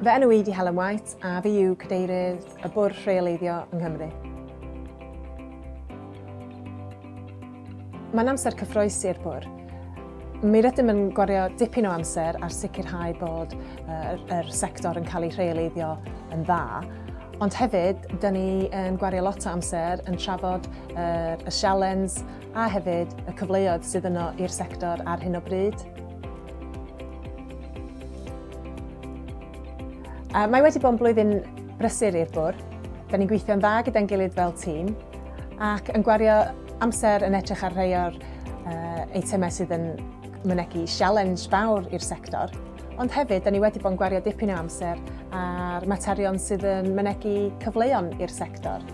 Fy enw i 'di Helen White a fi yw Cadeirydd y Bwrdd Rheoleiddio yng Nghymru. Mae'n amser cyffroes i'r bwrdd. Mi rydym yn gwario dipyn o amser ar sicrhau bod yr, yr sector yn cael ei rheoleiddio yn dda, ond hefyd, dyn ni yn gwario lot o amser yn trafod yr, y sialens a hefyd y cyfleoedd sydd yno i'r sector ar hyn o bryd. Mae wedi bod yn blwyddyn brysur i'r bwrdd. Da ni'n gweithio'n dda gyda'n gilydd fel tîm ac yn gwario amser yn edrych ar rhai o'r uh, eitemau sydd yn mynegi sialens fawr i'r sector. Ond hefyd, da ni wedi bod yn gwario dipyn o amser ar materion sydd yn mynegi cyfleon i'r sector.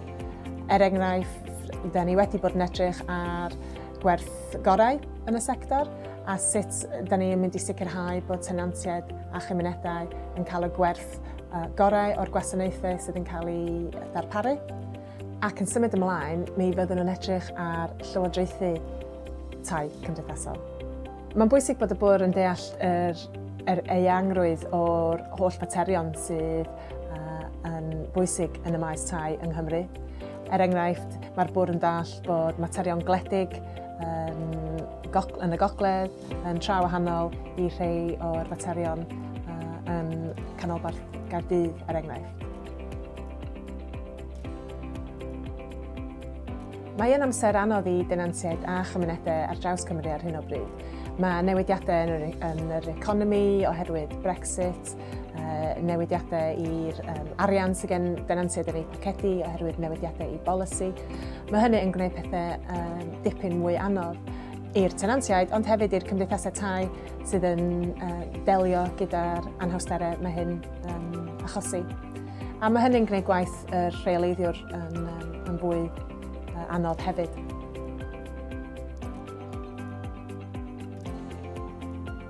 Er enghraifft, da ni wedi bod yn edrych ar gwerth gorau yn y sector a sut da ni yn mynd i sicrhau bod tenantiaid a chymunedau yn cael y gwerth gorau o'r gwasanaethau sydd yn cael ei ddarparu. Ac yn symud ymlaen, mi fyddwn yn edrych ar llywodraethu tai cymdeithasol. Mae'n bwysig bod y bwrdd yn deall yr, yr eangrwydd o'r holl faterion sydd uh, yn bwysig yn y maes tai yng Nghymru. Er enghraifft, mae'r bwrdd yn dall bod materion gwledig yn, yn y gogledd yn tra wahanol i rhai o'r faterion uh, yn canolbarth Gaerdydd, er enghraifft. Mae yn amser anodd i denantiaid a chymunedau ar draws Cymru ar hyn o bryd. Mae newidiadau yn yr, yn yr economi oherwydd Brexit, newidiadau i'r um, arian sydd gen denantiaid yn eu pocedi oherwydd newidiadau i bolisi. Mae hynny yn gwneud pethau um, dipyn mwy anodd i'r tenantiaid, ond hefyd i'r cymdeithasau tai sydd yn uh, delio gyda'r anhawsterau mae hyn um, achosi. A mae hynny'n gwneud gwaith y rheoleiddiwr yn, um, yn fwy uh, anodd hefyd.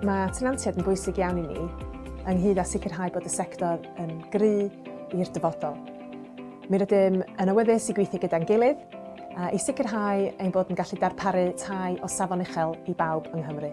Mae tenantiaid yn bwysig iawn i ni, ynghyd â sicrhau bod y sector yn gry i'r dyfodol. Mi rydym yn awyddus i gweithio gyda'n gilydd i sicrhau ein bod yn gallu darparu tai o safon uchel i bawb yng Nghymru.